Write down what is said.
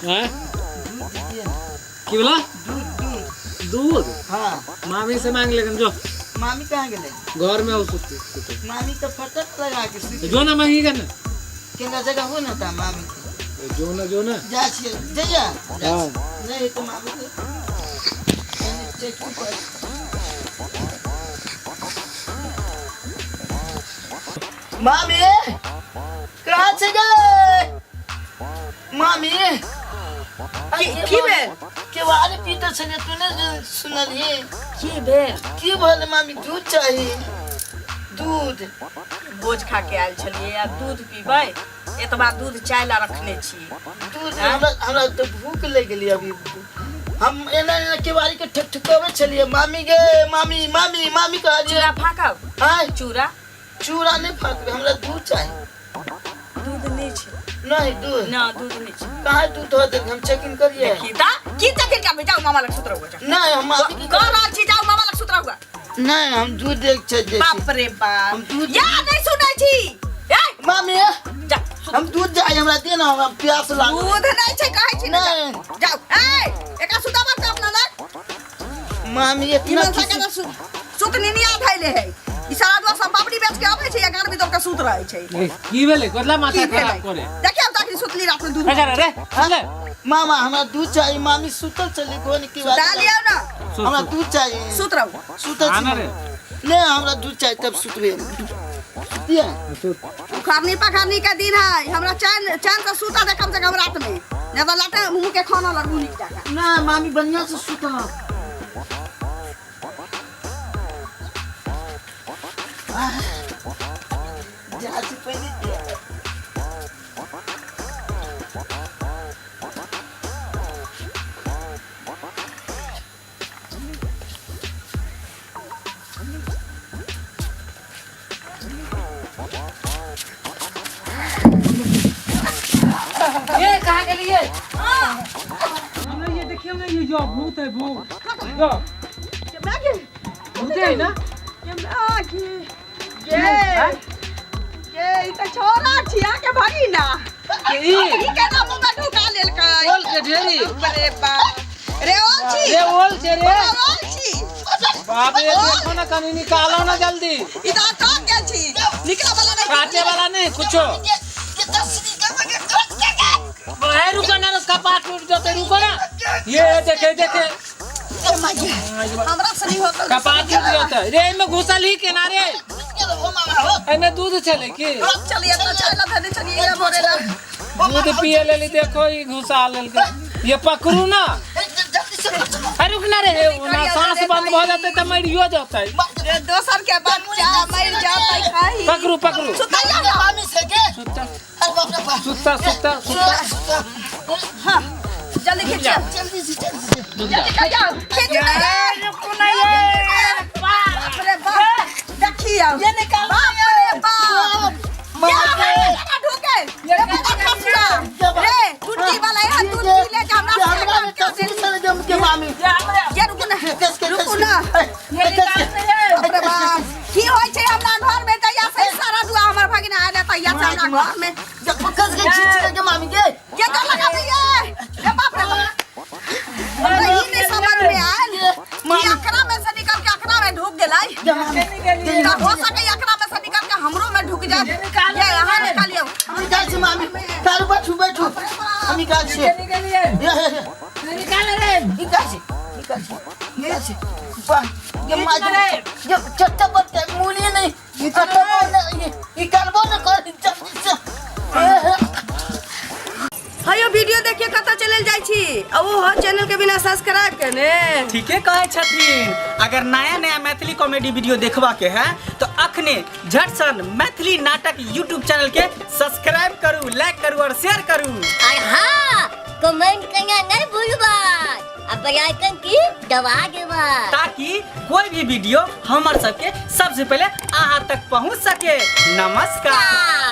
हैं? दूध दीजिए ना। की बोला? दूध दूध। दूध? हाँ। मामी से मांग लेकिन जो। मामी कहाँ गेले? घर में हो सुते सुते। मामी तो फटक लगा के सुते। जो ना मांगेगा ना। केना जगह हो ना ता मामी के। जो ना जो ना। जा छिए, जइया। हाँ। नहीं तो मामी के। मैंने चेक कर। मामी कहाँ से गए? मामी की भेल? केवाड़ी पीते छलियै तू नहि सुनलही? की भेल? की भेल मामी? दूध चाही दूध। बोझ खा के आयल छलियै, आब दूध पीबै? एतबा दूध चाय ला रखने छी। दूध हमरा हमरा तऽ भूख लागि गेली। अभी हम एना एना केवाड़ी के ठकठकबै छलियै, मामी गे मामी मामी मामी कहलियै। चूड़ा फाकब? आँय? चूड़ा। चूड़ा नहि फाकबै, हमरा दूध चाही। दूध नहि छै। नहीं दूध? ना, दूध नहीं छै। कहाँ दूध हो देख हम चेक इन करिए। देखी ता की चेक इन करबै? जाउ मामा लग सुत रहू, जाउ। नहीं हम मामी के कह रहल छी, जाउ मामा लग सुत रहू। नहीं हम दूध देख छै जे बाप रे बाप, हम दूध या नहीं सुनै छी। ए मामी जा सुत। हम दूध जाय हमरा दे ना, हमरा प्यास लागल। दूध नहीं छै कहै छी ने। नहीं। जाउ ए एकरा सुताबा त अपना लग। मामी इतना इमन सके त सुत निनिया धैले है। ई सारा दुआ सब पापड़ी बेच के आबै छै या गाड़ में दौड़ के सुत रहै छै। ए, की भेलै? कतला माथा की खराब भेलै? करे। देखियौ तखनी सुतली रात में दूध। अरे रे चले। मामा हमरा दूध चाहिए। मामी सुतल चली गोन की बात। सुता लियौ ना। सुत, हमरा सुत। दूध चाहिए। सुत रहू। सुतल आना छी। रे। नहीं हमरा दूध चाहिए तब सुतबे। सुतिए। सुत। उखाड़नी पखाड़नी के दिन है, हमरा चैन चैन से सुता दे कम से कम रात में, नहीं तो लाटे मुंह के खाना लगू निक जाका। ना मामी बढ़िया से सुता। जाची पहले ये कहाँ के लिए हमने ये देखिए ना, ये जो भूत है, भूत जो भूत है ना। ये ये ई त छोरा छिया के भगी ना। के ई? ई केना मुंह में ढुका लेलकै? ओल के ढेरी। अरे बाप रे, ओल छी। रे ओल छे रे। ओल छी। बाप रे, देखो ना कहीं निकालो ना जल्दी। ई त अटक गेल छी, निकला वाला नहीं। काटे वाला नहीं कुछो। ए रुको ना, कपाट टूट जाते, रुको ना। ये देखे देखे। हमरा से नहीं होता। कपाट टूट जाते रे, एमे घुसल ही केना रे? एमे दूध छले की? चलिए तो चल धने चलिए भोरे ला। दूध पिए लेली, देखो ई घुसा लेलकै। ये पकड़ू ना। अरे रुक ना रे, ना सांस बंद भ जाते त मरियो जतै। रे दोसर के बच्चा मर जातै खाही। पकड़ू पकड़ू। सुतैया ना। मामी से के सुता अरे बाप रे बाप। सुता सुता सुता। हां जल्दी खींचो। जल्दी से जल्दी से। रुक जा। जल्दी कर जाओ, खींच ना रे। रुकू ना ये। बाप रे बाप, देखियो ये निकाल। बाप रे बाप, माँ ये ढुके रे बड़ा खसुआ रे, टुटकी वाला यहाँ दूध पी ले के हमरा ये हमरा में तस्वीर चले जम के मामी। ये हमरा ये रुकू ना। कस के रुकू ना। ये निकाल दे रे। बाप रे बाप, की होय छै हमरा घर में? तैया से सारा दुआ हमर भगिना आयल तैया से हमरा घर में। कस के खींच के मामी के। के डर लगा भैया रे। बाप रे बाप, हमरा ई नहीं समझ में आयल कि अखरा में से निकल के अखरा में ढुक गेलै। निकलिए। त हो सके अखरा में से निकल के हमरो में ढुक जाए। ये यहाँ निकालियो। हम निकाल छी मामी, तारू बैठू बैठू, हम निकाल छी। निकलिए। ये ये निकाल रे। निकाल छी निकाल छी निकाल छी। वाह ये माँ ये चट्टा पर के मूली नहीं, ये चट्टा पर नहीं, ये निकालबो न कर जल्दी से। हयो वीडियो देखिए कतऽ चलल जाइ छी आ ओ हो चैनल के बिना सब्सक्राइब केने। ठीके कहै छथिन। अगर नया नया मैथिली कॉमेडी वीडियो देखबा के है तो अखने झटसन मैथिली नाटक यूट्यूब चैनल के सब्सक्राइब करू, लाइक करू और शेयर करू। और हाँ, कमेंट करना नहीं भूलबा आ बेल आइकन की दबा देबा, ताकि कोई भी वीडियो हमर सबके सबसे पहले अहाँ तक पहुँच सके। नमस्कार।